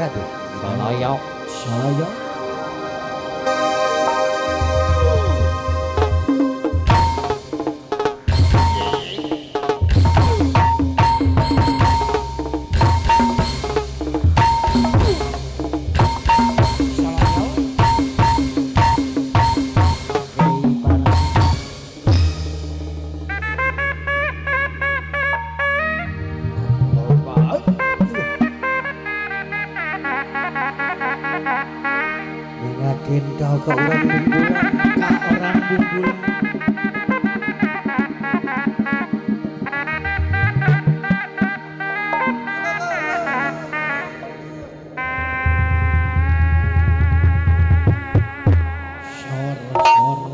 Gaduh. Soloyok. Soloyok. Ingatin kau ke orang bumbulan, ke orang bumbulan. Sor sor.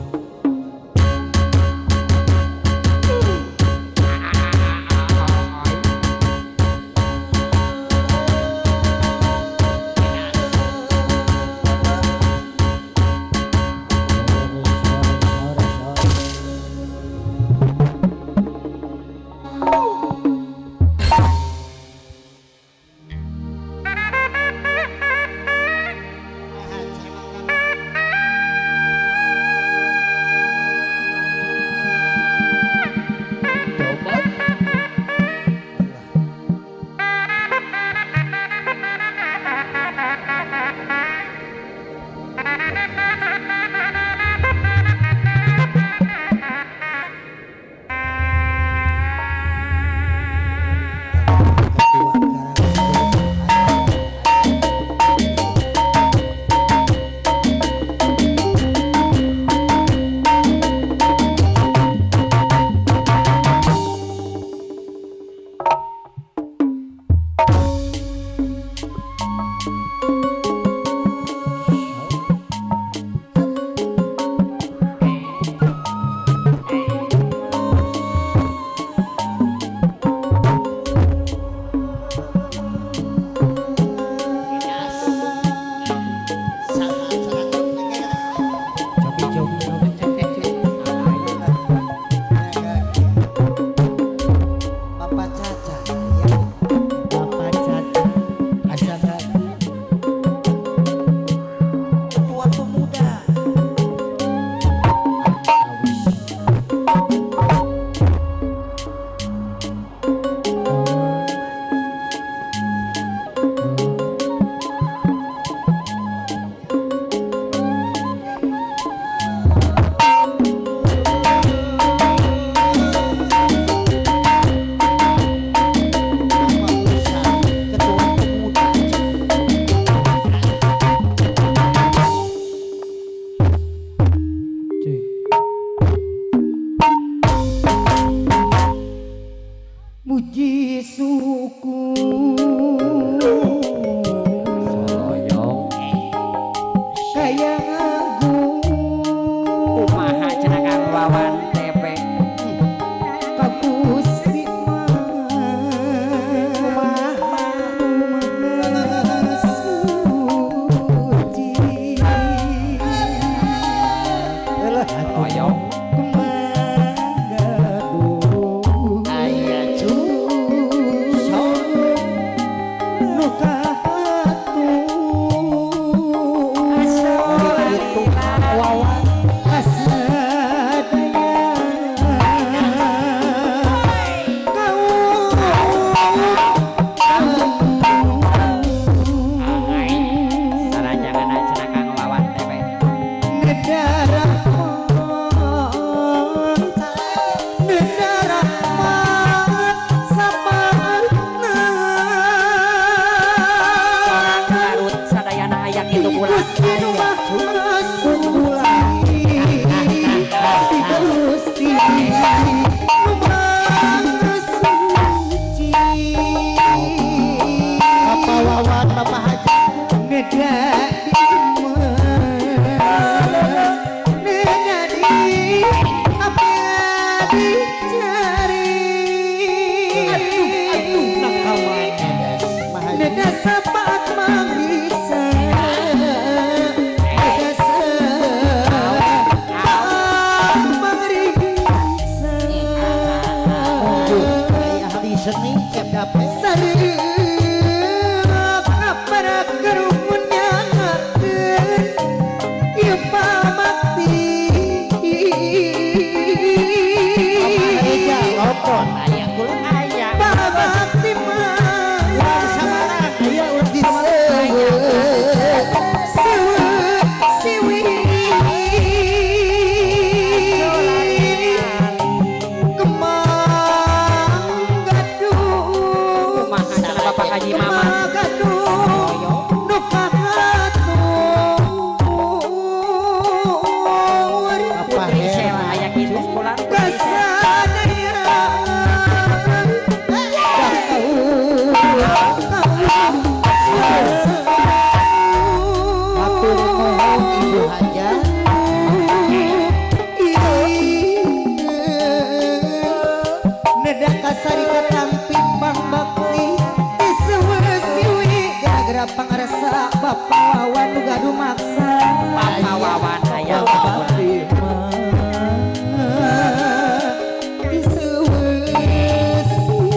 Muji suku Soloyong kaya agung kumaha cenah Kang Wawan TP ka Gusti Maha Suci. Soloyong Seni cep dapet. Sareup. Haji Maman. Nu kahatur. Putri Sela aya kitu bulan. Hatur nuhun Ibu Haja. Neda kasari katampi pangbakti disuweuh-siwi gara-gara pangarsa Bapak Wawan nu gaduh maksa. Bapak Wawan aya Bakti mah disuweuh-siwi.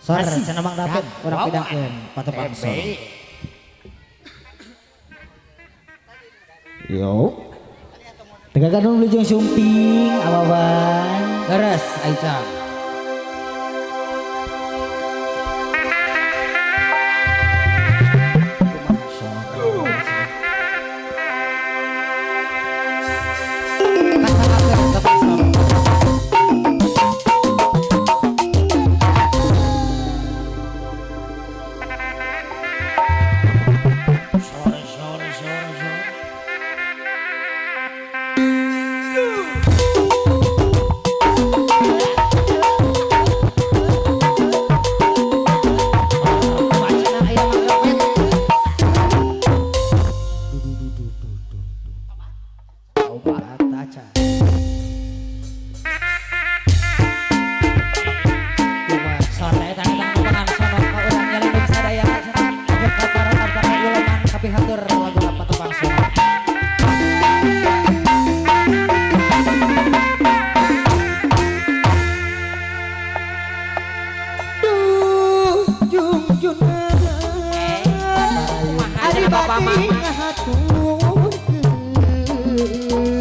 Sor, cenah Mang David, urang pidangkeun patepang sor. Yo. Tegakan dulu jeung sumping awawan. Leres Aisyah.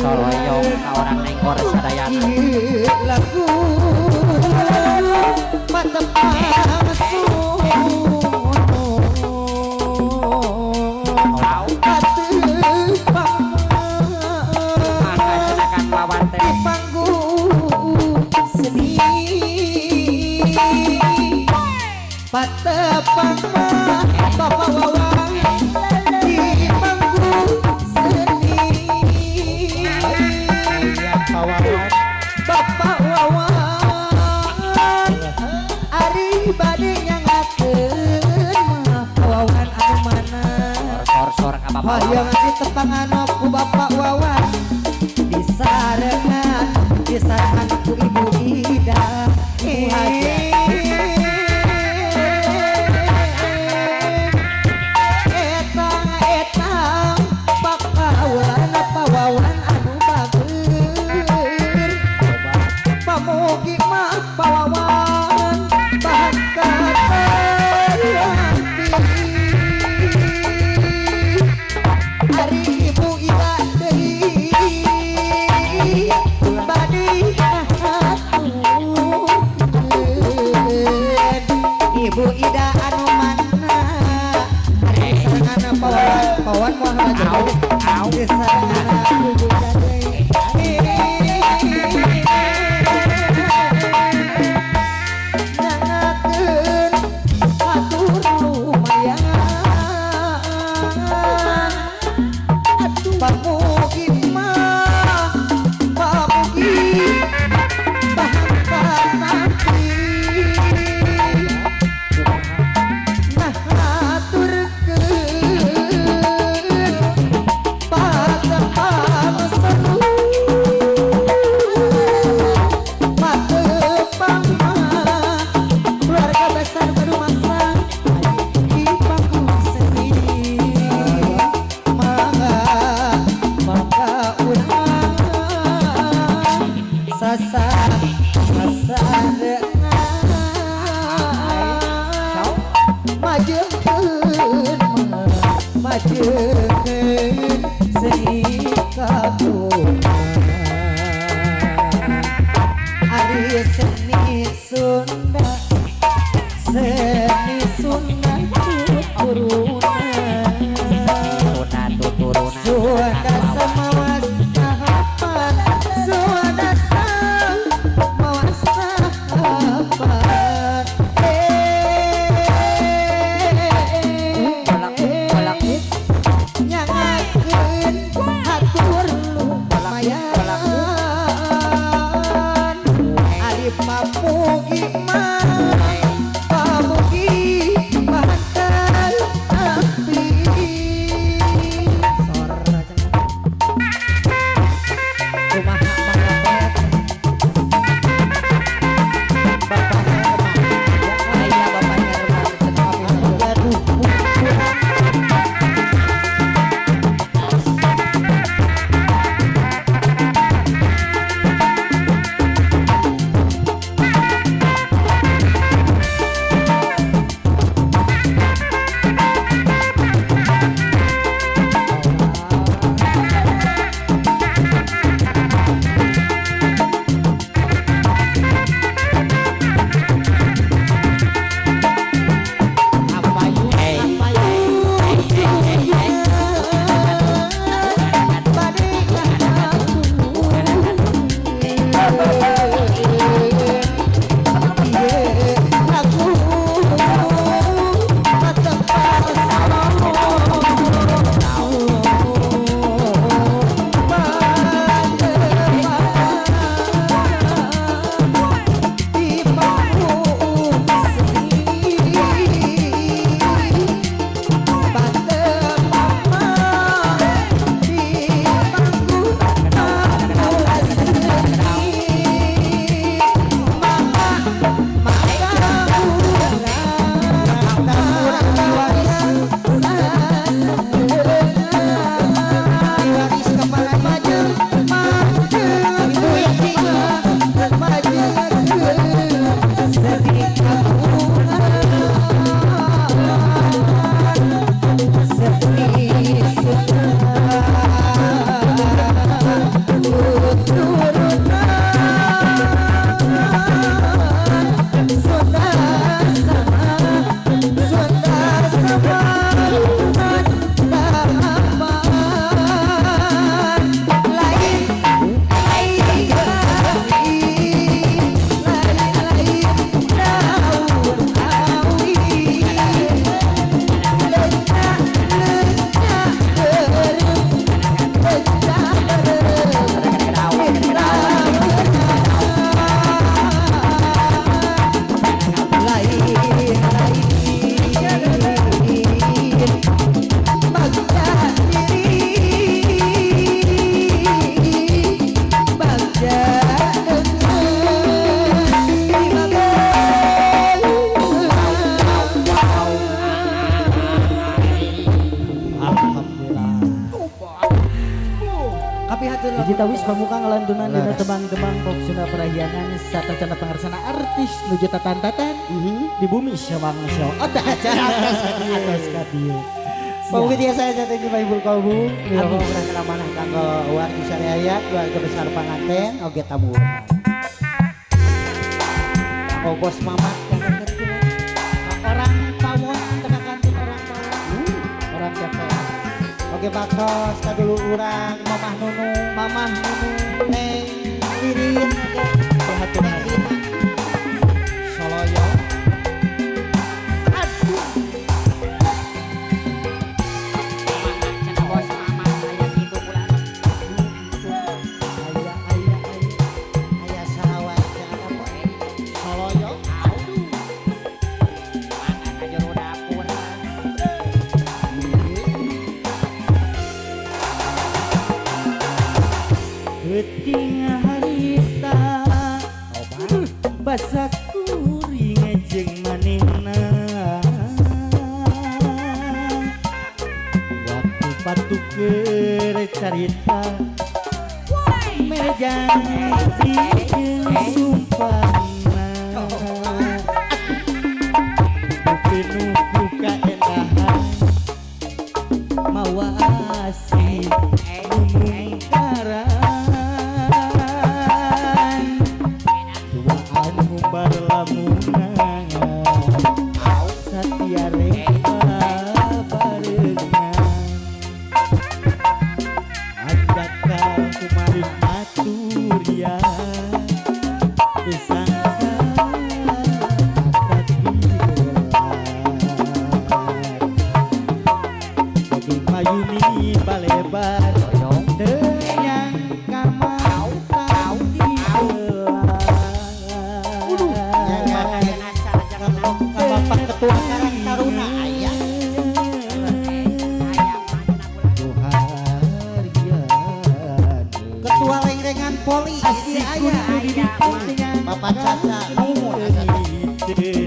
Soloyong ka orang nengkor sadayana. Lagu patepang Wawan teh. Panggung seni patepang mah Bapak Wawan di panggung seni. Bapak Wawan ari bade nyangakeun mah Wawan anu mana. Sor-sor ka Bapak Wawan. Hoyong ditepangan ku Bapak Wawan disarengan disarengan ku Ibu Ida Ibu Haja. Etang etang pakaulana Pawawan anu bager pamugi mah Pawawan bakat terampi. Pawan moal heula Au, au. Nangakeun atur lumayan. Pamugi mah pamugi bahantan nanti. Nah aturkeun patepang seru patepang mah keluarga besar baru masa di panggung seni. Mangga mangga urang sasa sasarengan majeun majeun seni kagungan. Ari seni Sunda, seni Sunda tuturunan. Sunda tuturunan. Sunda samawas tahapan, Sunda samawas tahapan. Kolak, kolak. Nyangakeun hatur lumayan. Ari pamugi mah pamugi bahantal api. Sora cenah. Kumaha mangapet? Bapak Herman. Aya Bapak Herman cenah. Anu gaduh buku. Apa yuk? Hey. Apa yuk? Hey, hey, hey, hey. Diwaris kepala Hiji tawis pamuka ngalantunan dina tembang-tembang pop Sunda Parahyangan satacana pangarsana artis nuju tatan-tatan di bumi Sewang Sewang. Otak atas ka dieu. Pamugi tiasa jatuh di Bahibul Kalbu. Mila urang amanah kanggo wargi sadaya, keluarga besar panganten, oge tamu hormat. Kanggo bos Mamat orang pawon teka kantin orang pawon. Orang TPA. Oge baktos ka dulu urang Mamah Nunu, Mamah Nunu, Neng Ririn oge Neng Rina. Soloyo. Aduh. Kumaha cenah bos Mamat aya kitu bulan. Aya aya aya. Aya sahawa cenah apa? Soloyo. Aduh. Mangga ka jero dapur. Geuting harita basa kuring jeung manehna waktu patuker carita mere janji jeung sumpahna pinuh ku kaendahan mawa asih mungkaran duaan ngumbar lamunan satia reka barengan andaka kumarin maturia disangka tapi payuni balebar tenyang kamar Ka Bapak Ketua Karang Taruna aya. Ketua Lengrengan Poli ieu aya. Bapak Caca nuhun asa teh.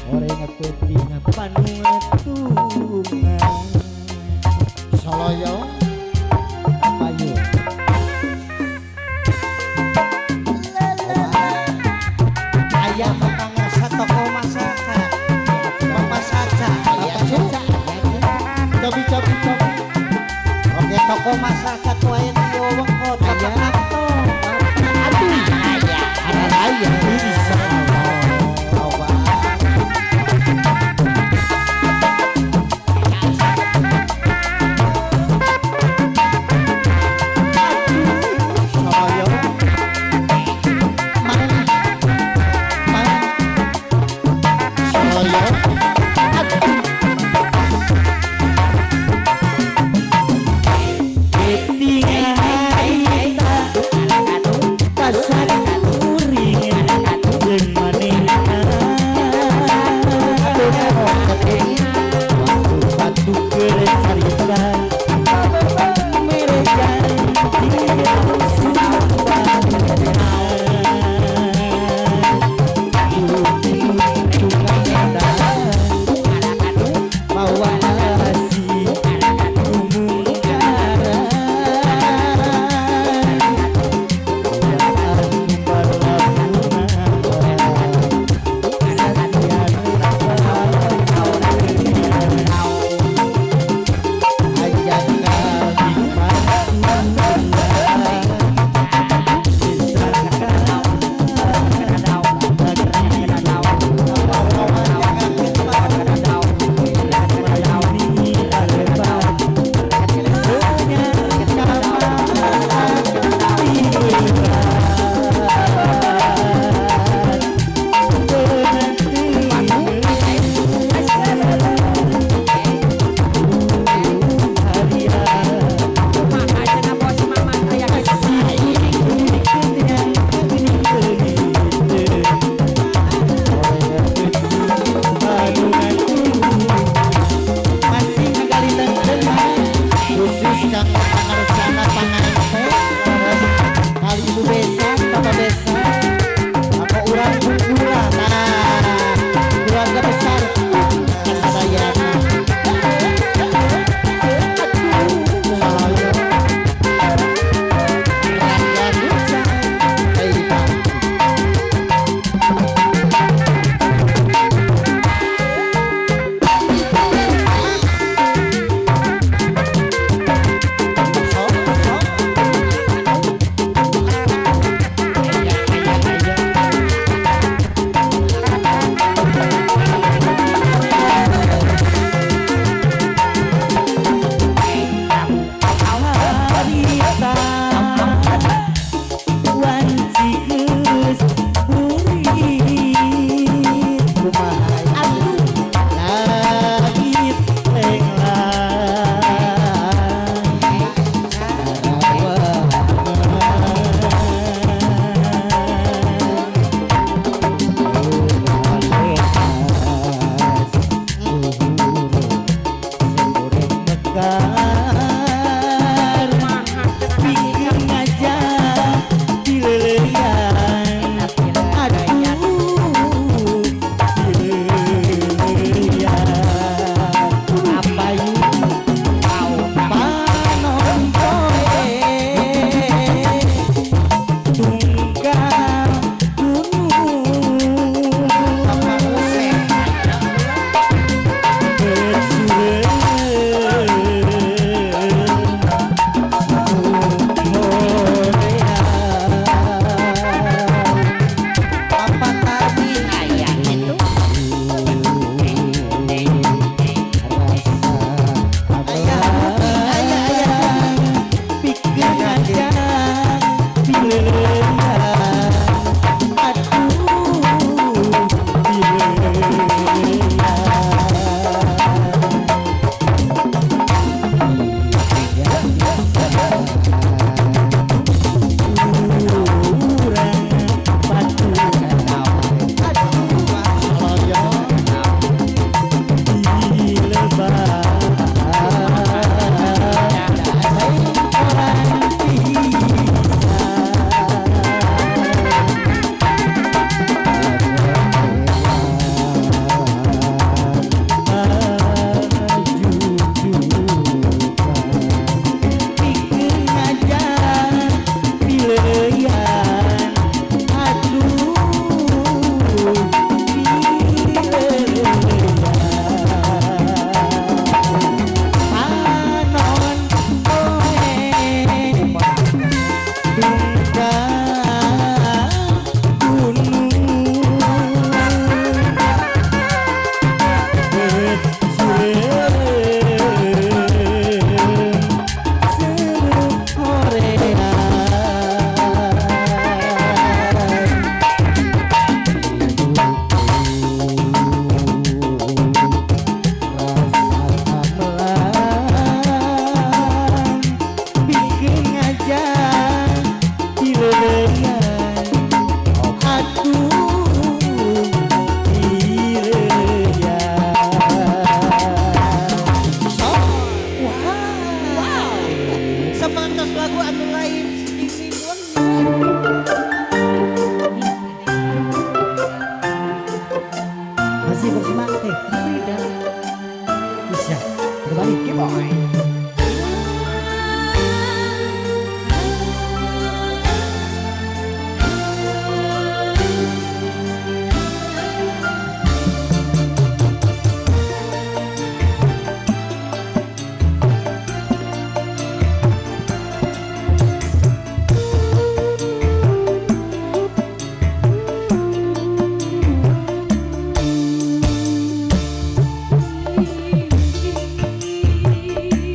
Oreng penting panuatungan Soloyo. Payu Aya pangarsa toko masyarakat. Bapak Saca aya. Caca cobi cobi cobi Oke toko masyarakat wae di wewengkon Bapak Kamto. Aduh Aya. aya bisa Coba. Soloyo mana mana Soloyo Pikeun ngajak dileuleurian. Aduh dileuleurian. Apa yuk? Panon poe tunggal gunung Apa tadi Aya itu. Ayah ayah ayah. Pikeun ngajak dileuleurian. Aduh dileuleurian. Urang patuh Panon poe tunggal gunung bersureum seru Korea. Rasa gamelan pikeun ngajak dileuleurian. Aduh dileuleurian. Wow. Sepantas lagu anu lain ini Masih bersemangat ya? Bisa berbalik ke boy. Thank you.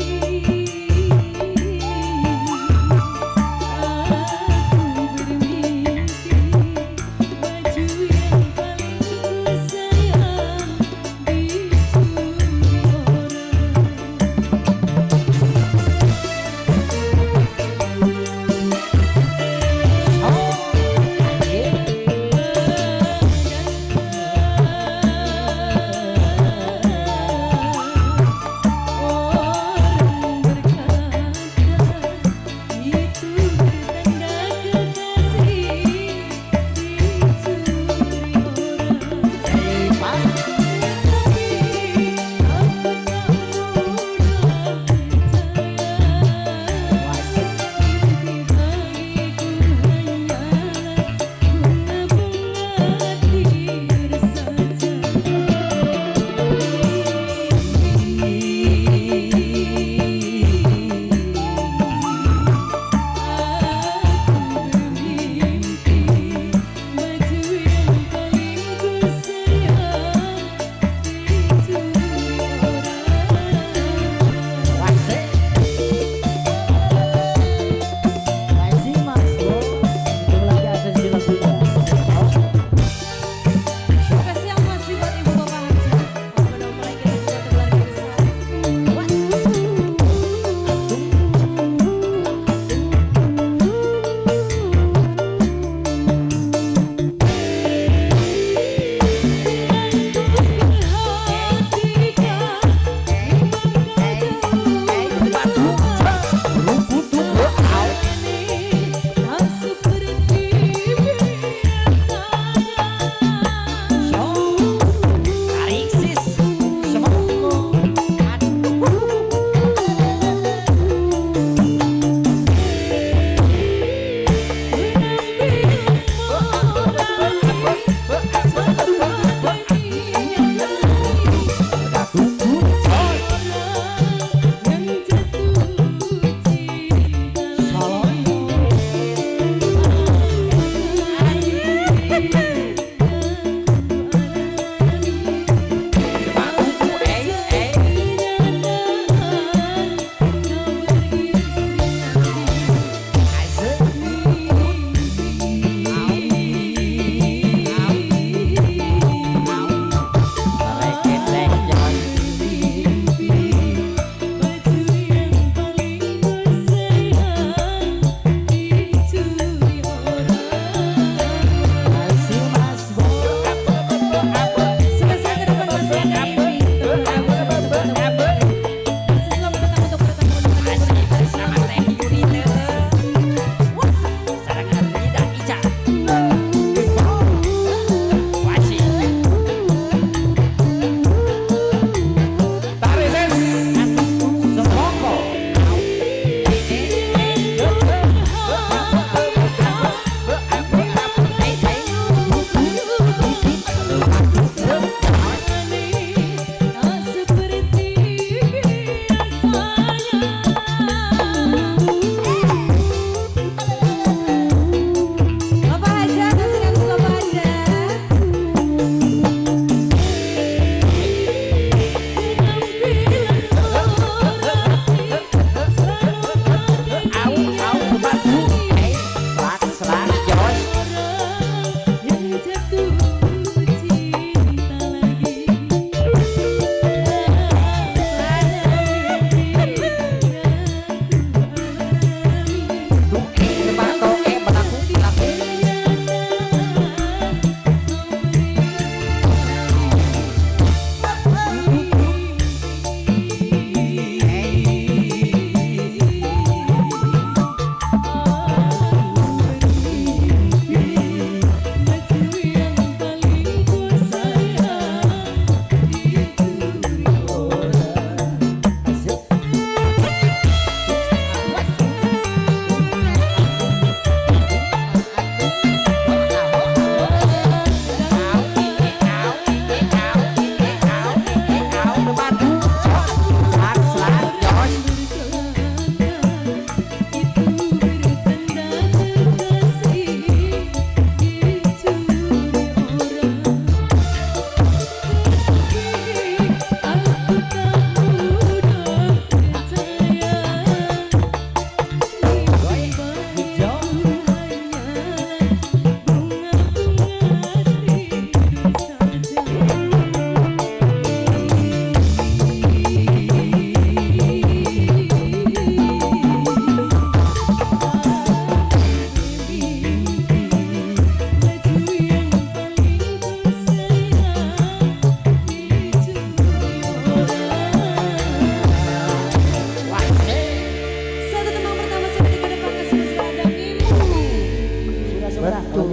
Atuh.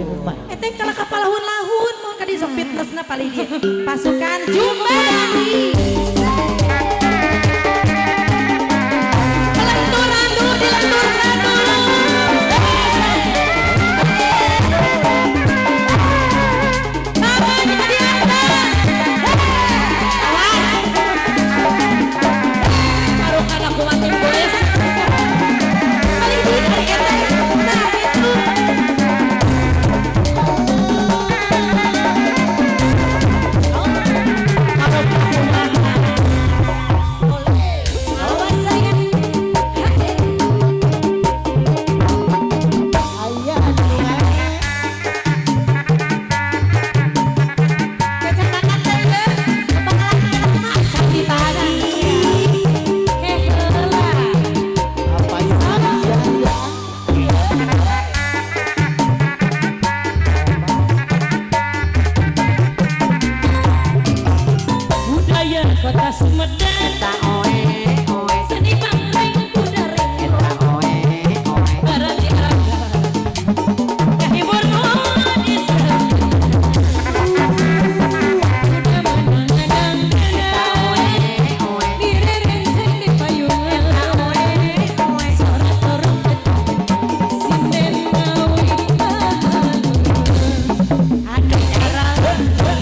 Eta kalah kapalahun-lahun mau ka di sok fitnessna paling dia. Pasukan Jumbai. Kelenturan dulu, dilenturkan dulu. Tangan kita diangkat. Awas. Taruhkan aku mati boleh. Paling di hari eta. Nah, itu. Awas sayang. Aya anu Cecetangan teh bakalan sakti tadi. Heheula. Apa ya? Budaya kota Sumedang. Eta oe oe. Seni bangkreng kuda renggo. Eta oe oe. Barang dianggap kahibur nu diserang. Kuda menang-nang-nang. Direrenceng di payungan. Suara trompet sinden ngawi bahagia. Aduh arang gelar.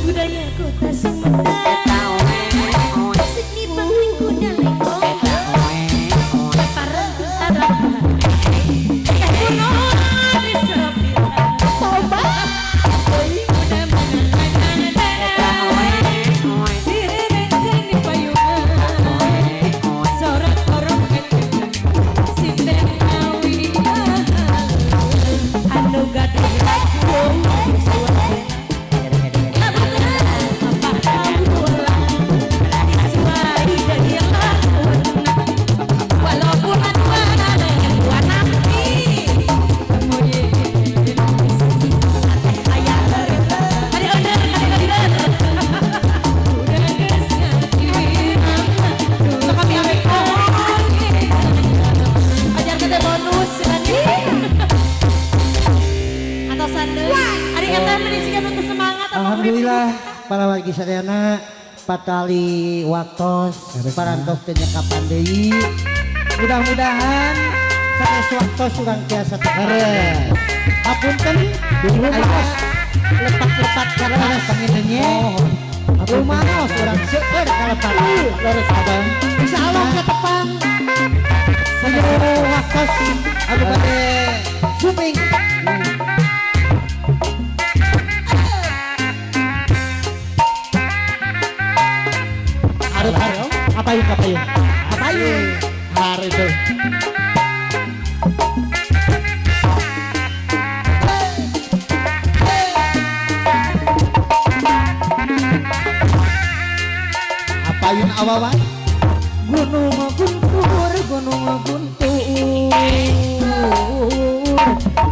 Budaya kota Sumedang. Eta oe oe. Seni bangling kuda lengkong. Eta oe oe. Parang tarang. Kuno di sepiran. Kuda Eta oe oe. Direnceng di payungan. Oe. Sorak trompet sinden ngawi anu gaduh lagu. Alhamdulillah para wargi sadayana patali waktos parantos teh nyekapan deui. Mudah-mudahan sanes waktos urang tiasa teres. Hapunten aya lepat-lepat kana pangintennya. Rumaos urang seueur kalepat. Leres abang. Insyaallah ketepang. Sayo waktos anu bade suming. Apa yuk, apa yuk? Apa yuk? Hari itu. Apa yuk awawan? Gunung Guntur, Gunung Guntur,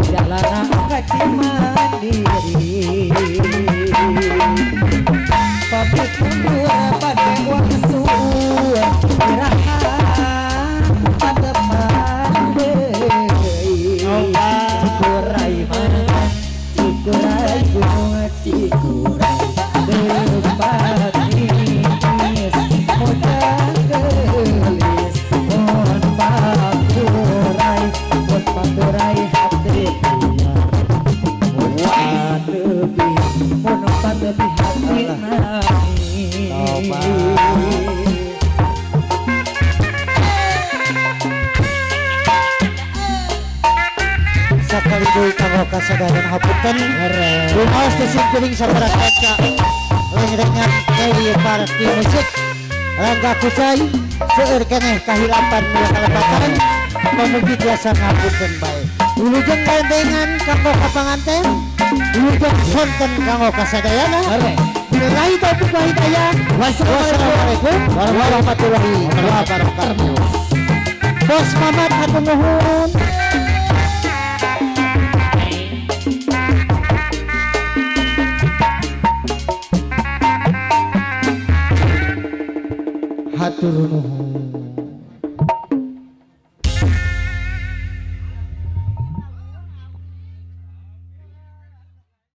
jalanan kaci mandiri. Pabrik mundur pada waktu iraha patepan deui. Cikuray mana, Cikuray gunung Cikuray depan niis modal geulis mun pakuray mun pakuray hati mun patebi mun patebi hati nangis. sadayana hapunten. Rumaos teh simkuring sabaraha kanca lengrengan Kelly Party Musik. Rangga Kucai seueur keneh kahilapan mula kalepatan. Pamugi tiasa ngapunten bae. Wilujeng gandengan kanggo ka panganten, wilujeng sonten kanggo kasadayana. Billahi taufiq wal hidayah. Wassalamualaikum warahmatullahi wabarakatuh. Bos Mamat hatur nuhun. Hatur nuhun.